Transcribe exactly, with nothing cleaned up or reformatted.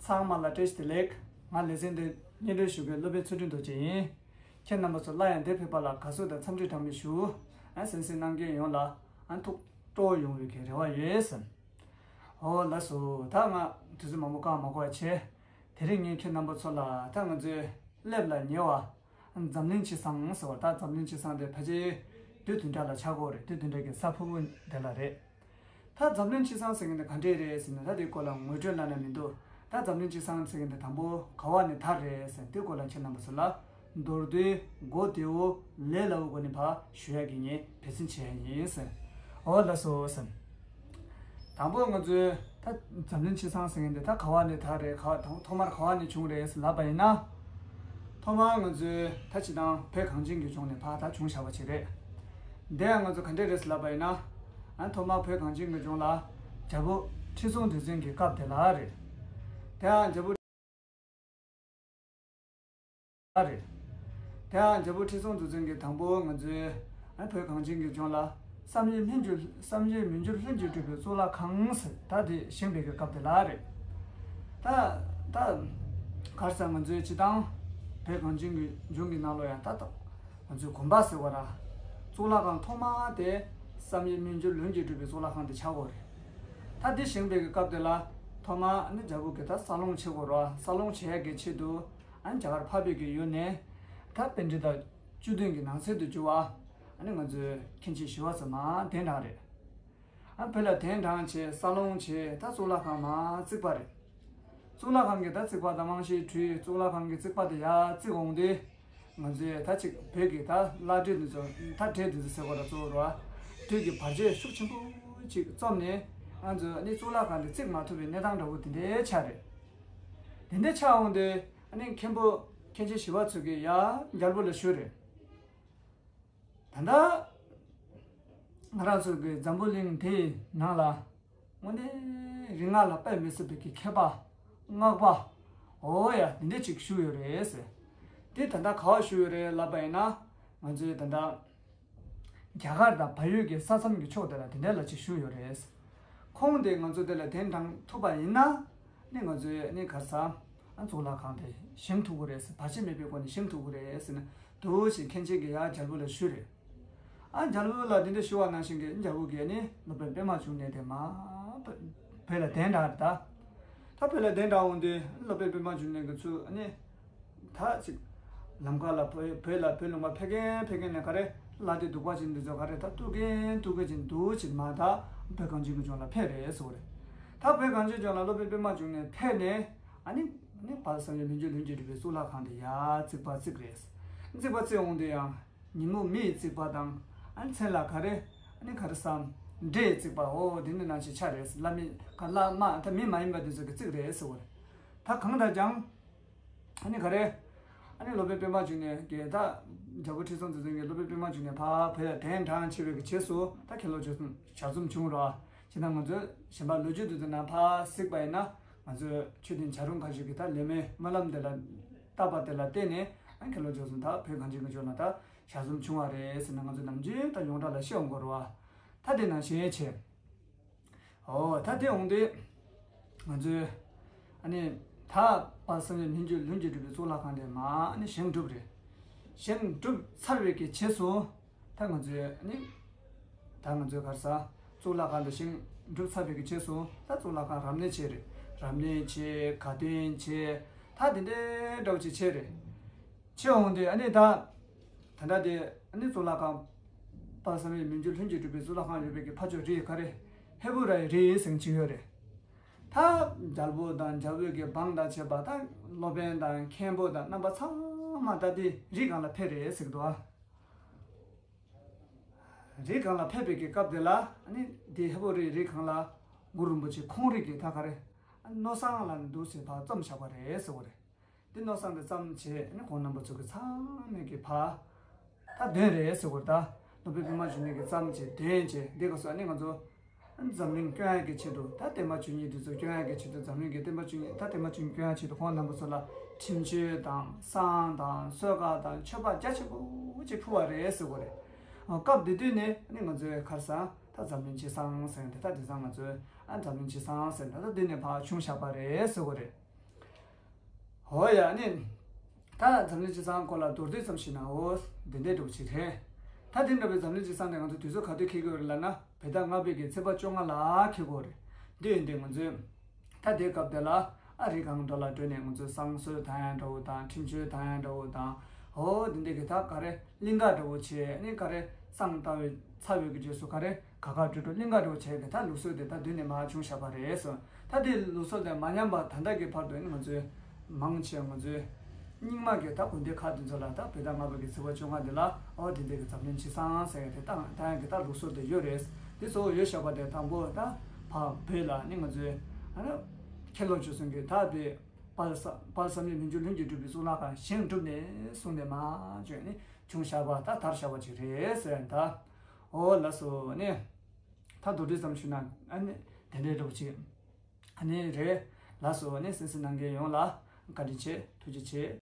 ཚང་མ་ལ་བཀྲ་ཤིས་བདེ་ལེགས། ང་ལེ་ཚན་འདི་སྙན་སྒྲོན་ཞུ་མཁན་སློབ་དཔོན་ཚུལ་ཁྲིམས་རྡོ་རྗེ་ཡིན། ཁྱེད་རྣམ་པ་ཚོ་སླར་ཡང་འདིར་ཕེབས་པ་ལ་དགའ་བསུ་དང་འཚམས་འདྲི་གྲངས་མེད་ཞུ། ཨ་གསན་གཟིགས་གནང་མཁན་ཡོངས་ལ་ཨ་ཐུགས་སྤྲོ་བོ་ཡོང་བའི་གི་རེ་བ་ཡོད་ཟེར། ཨོ་ལགས་སོ། ད་ང་དུས་ཚོད་མང་པོ་བཀག་མ་དགོས་པ་བྱས། དེ་རིང་ངས་ཁྱེད་རྣམ་པ་ཚོ་ལ་ད་ང་ཚོའི་སླེབས་ལ་ཉེ་བ། འཛམ་གླིང་སྤྱི་བསང་ཟེར་བ། ད་འཛམ་གླིང་སྤྱི་བསང་དེ་ཕལ་ཆེར་དུས་བདུན་ཕྲག་ལ་ཆགས་ཀྱི་ཡོད་རེད། དུས་བདུན་ཕྲག་གི་ས་ཕུར་བུ་དེ་ལ་རེད། ད་འཛམ་གླིང་སྤྱི་བསང་ཟེར་མཁན་དེ་ག་འདྲས་རེད་ཟེར་ན། ད་དེའི་སྐོར་ལ་ངོ་སྤྲོད་གནང་ན་མི་འདུག་ད་འཛམ་གླིང་སྤྱི་བསང་ཟེར་མཁན་དེ་དང་པོ་ག་བ་ནས་དར་རེད་ཟེར། དེའི་སྐོར་ལ་ཁྱེད་རྣམ་པ་ཚོ་ལ་མདོར་བསྡུས་མགོ་བདེ་བོ་ལས་སླ་བོའི་སྒོ་ནས་ཕར་ཞུ་ཡག་གི་ངས་འབད་བརྩོན་བྱས་ཡིན་ཟེར། འོ་ལགས་སོ་ཟེར། དང་པོ་ང་ཚོའི་ད་འཛམ་གླིང་སྤྱི་བསང་ཟེར་མཁན་དེ་ད་ག་བ་ནས་དར་རེད། ག་ཐོག་མར་ག་བ་ནས་བྱུང་རེད་ཟེར་ལབ་པ་ཡིན་ན། ཐོག་མར་ང་ཚོའི་ད་སྤྱིར་བཏང་བོད་གངས་ཅན་གྱི་ལྗོངས་ནས་ཕར་ད་བྱུང་བཞག་པ་ཅིག་རེད། འདི་ཡང་ང་ཚོ་ག་འདྲས་རེད་ཟེར་ལབ་པ་ཡིན་ན། ཨ་ཐོག་མར་བོད་གངས་ཅན་གྱི་ལྗོངས་ལ་རྒྱལ་པོ་ཁྲི་སྲོང་ལྡེ་བཙན་གྱི་སྐབས་དེ་ལ་རེད། དེ་ཡང་རྒྱལ་པོ་རེད། དེ་ཡང་རྒྱལ་པོ་ཁྲི་སྲོང་ལྡེ་བཙན་གྱིས་དང་པོ་ང་ཚོའི་ཨ་བོད་གངས་ཅན་གྱི་ལྗོངས་ལ་བསམ་ཡས་སྨན་གྱི་བསམ་ཡས་མི་འགྱུར་ལྷུན་གྱིས་གྲུབ་པའི་གཙུག་ལག་ཁང་ཟེར་ད་དེ་བཞེངས་པའི་གི་སྐབས་དེ་ལ་རེད། ད་ད་ག་རེ་ཟེར། ང་ཚོའི་སྤྱིར་བཏང་བོད་གངས་ཅན་གྱི་ལྗོངས་ཀྱི་ནང་ལོགས་ཡང་ད་ད་ང་ཚོའི་དགོན་པ་ཟེར་བ་ར། གཙུག་ལག་ཁང་ཐོག་མ་དེ་བསམ་ཡས་སྨན་གྱི་ལྷུན་གྱིས་གྲུབ་པའི་གཙུག་ལག་ཁང་དེ་ཆགས་ཀྱི་ཡོད་རེད། ད་དེ་བཞེངས་པའི་གི་སྐབས་དེ་ལ་ཐོག་མ་ནི་རྒྱལ་པོ་གིས་ད་ས་སློང་བྱེད་དགོས་ར། ས་སློང་བྱེད་ཡག་གི་ཆེད་དུ་ཨ་ནི་རྒྱ་གར་འཕགས་པའི་གི་ཡུལ་ནས་ད་པཎྜི་ཏ་བཅུ་བདུན་གྱི་ནང་གསེས་དུ་གྱུར་བ་ཨ་ནི་ང་ཚོའི་མཁན་ཆེན་ཞི་བ་འཚོ་མར་གདན་དྲངས་རེད། ཨ་བོད་ལ་གདན་དྲངས་བྱས་ས་སློང་བྱས། ད་གཙུག་ལག་ཁང་མར་བརྩིགས་པ་རེད། གཙུག་ལག་ཁང་གི་ད་བརྩིགས་པ་དང་རྨང་གཞི་གྲུས། གཙུག་ལག་ཁང་གི་བརྩིགས་པ་དེ་ཡར་བརྩིགས་འོང་དུས། ང་ཚོས་ད་ཅིག་བོད་ཀྱི་ད་བླ་བྲེ་འདི་ཚོ། ད་བྲེ་འདི་ཚོ་ཟེར་དགོས་ར། གཙོ་བོ་ར་བྲེ་གི་བར་ཆད་ཤུགས་ཆེན་པོ་ཅིག་རྩོམ་ནས་ང་ཚོས་ནི་གཙུག་ལག་ཁང་འདི་བརྩིགས་མ་ཐུབ་པའི་གནས་སྟངས་འདྲ་བོ་དེ་འདྲའི་ཆགས་རེད། དེ་འདྲ་ཆགས་འོང་དུས་ཨ་ནི་མཁན་པོ་མཁན་ཆེན་ཞི་བ་འཚོ་གིས་ཡར་རྒྱལ་པོ་ལ་ཞུས་རེད། ད་ལྟ་ང་རང་ཚོ་གི་འཛམ་བུ་གླིང་འདིའི་ནང་ལ་དངོས་གནས་རིག་སྔགས་ལ་དཔེ་མི་སྲིད་པའི་གི་མཁས་པ་སྔགས་པ། འོ་ཡ། འདི་འདྲ་ཅིག་བཞུགས་ཡོད་རེད་ཟེར། དེ་ད་ལྟ་ག་པར་བཞུགས་ཡོད་རེད་ལབ་པ་ཡིན་ན། ང་ཚོའི་ད་ལྟ་རྒྱ་གར་དང་བལ་ཡུལ་གྱི་ས་མཚམས་ཀྱི་ཕྱོགས་དེ་ལ་དེ་འདྲ་ལ་ཅིག་བཞུགས་ཡོད་རེད། ཁོང་དེ་ང་ཚོ་དེ་ལ་གདན་དྲངས་ཐུབ་པ་ཡིན་ན། ནི་ང་ཚོས་ནི་ག་རེ་ཟ། ཨ་གཙུག་ལག་ཁང་དེ་བཞེངས་ཐུབ་ཀྱི་རེད་ཟེར། བར་ཆད་མེད་པའི་སྒོ་ནས་བཞེངས་ཐུབ་ཀྱི་རེད་ཟེར་ནས་འདུག་ཅེས་མཁན་ཆེན་གྱིས་ཡར་རྒྱལ་པོ་ལ་ཞུས་རེད། ཨ་རྒྱལ་པོ་ལ་དེ་འདྲ་ཞུ་བ་ནང་བཞིན་གྱི་རྒྱལ་པོ་གིས་ནི་སློབ་དཔོན་པདྨ་འབྱུང་གནས་དེ་མར་བོད་ལ་གདན་དྲངས་རེད་ད། ད་བོད་ལ་གདན་དྲངས་འོང་དུས་སློབ་དཔོན་པདྨ་འབྱུང་གནས་ཀྱིས་ཚུར་ནི། ད་ཅིག་ལམ་ཁ་ལ་བོད་བོད་ལ་བོད་ལུང་པ་ཕེབས་མཁན་ཕེབས་མཁན་ནས་ག་རེ་ལ་དེ་འདུག་པ་ཅིག་འདི་ཚོ་ག་རེ་ད་གཏུག་མཁན་གཏུག་མཁན་ཅིག་འདུག་ཅིག་མར་ད་བོད་གངས་ཅན་གྱི་ལྗོངས་ལ་ཕེབས་རེད་ཟེར་བ་རེད། ད་བོད་གངས་ཅན་ལྗོངས་ལ་སློབ་དཔོན་པདྨ་འབྱུང་གནས་ཕེབས་ནས་ཨ་ནི་ནི་དཔལ་བསམ་ཡས་མི་འགྱུར་ལྷུན་གྱིས་གྲུབ་པའི་གཙུག་ལག་ཁང་དེ་ཡར་བརྩིགས་པ་བརྩིགས་རེད། བརྩིགས་པ་བརྩིགས་འོང་དུས་ཡང་ཉིན་མོ་མེ་ཡིས་བརྩིགས་པ་དང་། ཨ་ནི་མཚན་ལ་ག་རེ་ཨ་ནི་ག་རེ་ཟ། འབྲས་བརྩིགས་པ། འོ་དེ་འདི་ནང་བཞིན་ཆགས་རེད། བླ་མེད་ག་བླ་མ་ད་མི་མ་ཡིན་པ་དེ་ཚོ་གིས་བརྩིགས་རེད་ཟེར་བ་རེད། ད་གང་ལྟར་ཀྱང་། ཨ་ནི་ག་རེ། ཨ་ནི་སློབ་དཔོན་པདྨ་འབྱུང་གནས་ཀྱིས་ད་རྒྱལ་པོ་ཁྲི་སྲོང་ལྡེ་བཙན་གྱིས་སློབ་དཔོན་པདྨ་འབྱུང་གནས་ཕར་བོད་ལ་གདན་དྲངས་བྱས་པའི་གི་རྗེས་སུ་ད་མཁན་སློབ་ཆོས་གསུམ་ཞལ་འཛོམས་བྱུང་རོགས། ཅི་ན་ང་ཚོས་གཞན་པ་ལོ་རྒྱུས་དེ་ཚོ་ནང་ཕར་གཟིགས་པ་ཡིན་ན། ང་ཚོས་ཆོས་ལྡན་བྱ་རུང་ཁ་ཤས་ཀྱིས་ད་ལས་མེད་སྨོན་ལམ་དེ་ལ་བཏབ་པ་དེ་ལ་བརྟེན་ནས་ཨ་མཁན་སློབ་ཆོས་གསུམ་ད་བོད་གངས་ཅན་གྱི་ལྗོངས་ལ་ད་ཞལ་འཛོམས་བྱུང་བ་རེད་ཟེར་ནས་ང་ཚོས་ནམ་རྒྱུན་ད་ཡོངས་གྲགས་ལ་བཤད་ཡོང་གི་རེད་བ། ད་དེ་ནང་བཞིན་བྱས། ཨོ་ད་དེ་འོང་དུས་ང་ཚོས་ཨ་ནི་ད་དཔལ་བསམ་ཡས་མི་འགྱུར་ལྷུན་གྱིས་གྲུབ་པའི་གཙུག་ལག་ཁང་དེ་མར་ཨ་ནི་བཞེངས་གྲུབ་རེད། བཞེངས་གྲུབ་ཚར་བའི་གི་རྗེས་སུ་ད་ང་ཚོས་ཨ་ནི་ད་ང་ཚོས་ག་རེ་ཟ། གཙུག་ལག་ཁང་དེ་བཞེངས་གྲུབ་ཚར་བའི་གི་རྗེས་སུ་ད་གཙུག་ལག་ཁང་རབ་གནས་བྱས་རེད། རབ་གནས་བྱས། དགའ་སྟོན་བྱས། ད་དེ་འདྲའི་འདྲ་བོ་ཅིག་བྱས་རེད། བྱས་འོང་དུས་ཨ་ནི་ད། ད་ལྟ་དེ་ཨ་ནི་གཙུག་ལག་ཁང་། དཔལ་བསམ་ཡས་མི་འགྱུར་ལྷུན་གྱིས་གྲུབ་པའི་གཙུག་ལག་ཁང་ཡོད་པའི་གི་ཕ་ཕྱོགས་རི་ག་རེ། ཧས་པོ་ར་ཡི་རི་ཟེར་གྱི་ཡོད་རེད། ད་རྒྱལ་པོ་དང་རྒྱལ་པོའི་གི་འབངས་དང་བཅས་པ་དང་སློབ་དཔོན་དང་མཁན་པོ་དང་རྣམ་པ་ཚང་མ་ད་དེ་རི་སྒང་ལ་ཕེབས་རེད་ཟེར་གི་འདུག་ཨ། རི་སྒང་ལ་ཕེབས་པའི་གི་སྐབས་དེ་ལ་ཨ་ནི་དེ་ཧས་པོ་རི་རི་སྒང་ལ་གུ་རུ་རིན་པོ་ཆེ་ཁོང་རང་གིས་ད་ག་རེ། ཨ་ནི་མནོ་བསམ་ལ་ནི་འདུག་ཟེར་ཕར་བརྩམས་བཞག་པ་རེད་ཟེར་བ་རེད། འདི་མནོ་བསམ་དེ་བརྩམས་བྱས་ནི་ཁོང་རྣམ་པ་ཚོ་གི་ཚང་མས་ཀྱི་ཕ། ད་འདོན་རེད་ཟེར་བར་ད། སློབ་དཔོན་པདྨ་འབྱུང་གནས་ཀྱིས་བརྩམས་བྱས་འདོན་བྱས་འདི་ག་སོ་ཨ་ནི་ང་ཚོ། འཛམ་གླིང་སྐྱོང་ཡག་གི་ཆེད་དུ་ད་བསྟན་པ་བཅུ་གཉིས་འདི་ཚོ་སྐྱོང་ཡག་གི་ཆེད་དུ་འཛམ་གླིང་གི་བསྟན་པ་བཅུ་གཉིས་ད་བསྟན་པ་བཅུ་གཉིས་སྐྱོང་ཡག་ཆེད་དུ་ཁོང་རྣམ་པ་ཚོ་ལ་ཁྲིམས་གཅོད་དང་བསང་དང་གསོལ་ཁ་དང་མཆོད་པ་རྒྱ་ཆེན་པོ་ཅིག་ཕུལ་བ་རེད་ཟེར་བ་རེད། སྐབས་འདི་དུས་ནས་ཨ་ནི་ང་ཚོའི་ག་རེ་ཟ་ད་འཛམ་གླིང་སྤྱི་བསང་ཟེར་འདི་ད་དེང་སང་ང་ཚོའི་ཨ་འཛམ་གླིང་སྤྱི་བསང་ཟེར་འདི་ད་འདི་ནས་ཕར་བྱུང་བཞག་པ་རེད་ཟེར་བ་རེད། ཧོ་ཡ་ནི། ད་འཛམ་གླིང་སྤྱི་བསང་སྐོར་ལ་མདོར་བསྡུས་ཙམ་ཞིག་ན་འོ། འདི་འདྲའི་འདྲ་བོ་ཅིག་རེད། ད་དེ་འདྲ་བའི་འཛམ་གླིང་སྤྱི་བསང་དེ་ང་ཚོ་དུས་ཚོད་ག་དུས་འཁེལ་གྱི་ཡོད་རེད་ལབ་ན། བོད་ཟླ་ལྔ་པའི་གི་ཚེས་པ་བཅོ་ལྔ་ལ་འཁེལ་གྱི་ཡོད་རེད། འདི་ཡིན་དུས་ང་ཚོས། ད་དེའི་སྐབས་དེ་ལ་ཨ་རི་སྒང་འགྲོ་ལ་འགྲོ་ནས་ང་ཚོས་བསང་གསོལ་བཏང་ཡ་འདྲ་བོ་དང་། འཕྲིན་བཅོལ་བཏང་ཡ་འདྲ་བོ་དང་། ཨོ་དེ་འདྲ་གི་ད་ག་རེ་གླིང་ག་འདྲ་བོ་བྱས་ནས། ག་རེ་བསང་བཏང་བའི་ཚར་བའི་གི་རྗེས་སུ་ག་རེ་ག་ག་འགྲོ་འགྲོ་གླིང་ག་འདྲ་བོ་བྱས་གི་ད་ལུགས་སྲོལ་དེ་ད་མདུན་ནས་མར་བྱུང་བཞག་པ་རེད་ཟེར། ད་དེ་ལུགས་སྲོལ་དེ་མ་ཉམས་པ་ད་ལྟ་གི་བར་དུ་ནི་ང་ཚོས་མང་ཆེ་ང་ཚོའི་རྙིང་མ་གི་ད་དགོན་སྡེ་ཁག་དེ་ཚོ་ལ་ད་བོད་ཟླ་ལྔ་པ་གི་ཚེས་པ་བཅོ་ལྔ་དེ་ལ་ཨོ་དེ་འདྲ་གི་འཛམ་གླིང་སྤྱི་བསང་ཟེར་ཡ་དེ་ད་ད་ཡང་གི་ད་ལུགས་སྲོལ་དེ་ཡོད་རེད། དེ་གཙོ་བོ་ཡོད་བཞག་པ་དེ་དང་པོ་ད་ཕ་བོད་ལ་ནི་ང་ཚོའི་ཨ་ནི་མཁན་སློབ་ཆོས་གསུམ་གྱི་ད་དེ། དཔལ་བསམ་དཔལ་བསམ་ཡས་མི་འགྱུར་ལྷུན་གྱིས་གྲུབ་པའི་གཙུག་ལག་ཁང་བཞེངས་གྲུབ་ནས་བཟུང་ནས་མར་བྱོན་ནས་བྱུང་བཞག་པ་ད་དར་བཞག་པ་ཅིག་རེད་ཟེར་ཡ་ད། ཨོ་ལགས་སོ་ནི། ད་མདོར་བསྡུས་ཙམ་ཞུས་ན་ཨ་ནི་དེ་འདྲའི་འདྲ་བོ་ཅིག་ཨ་ནི་རེད། ལགས་སོ་ནི། གསན་གཟིགས་གནང་མཁན་ཡོངས་ལ་བཀའ་དྲིན་ཆེ། ཐུགས་རྗེ་ཆེ།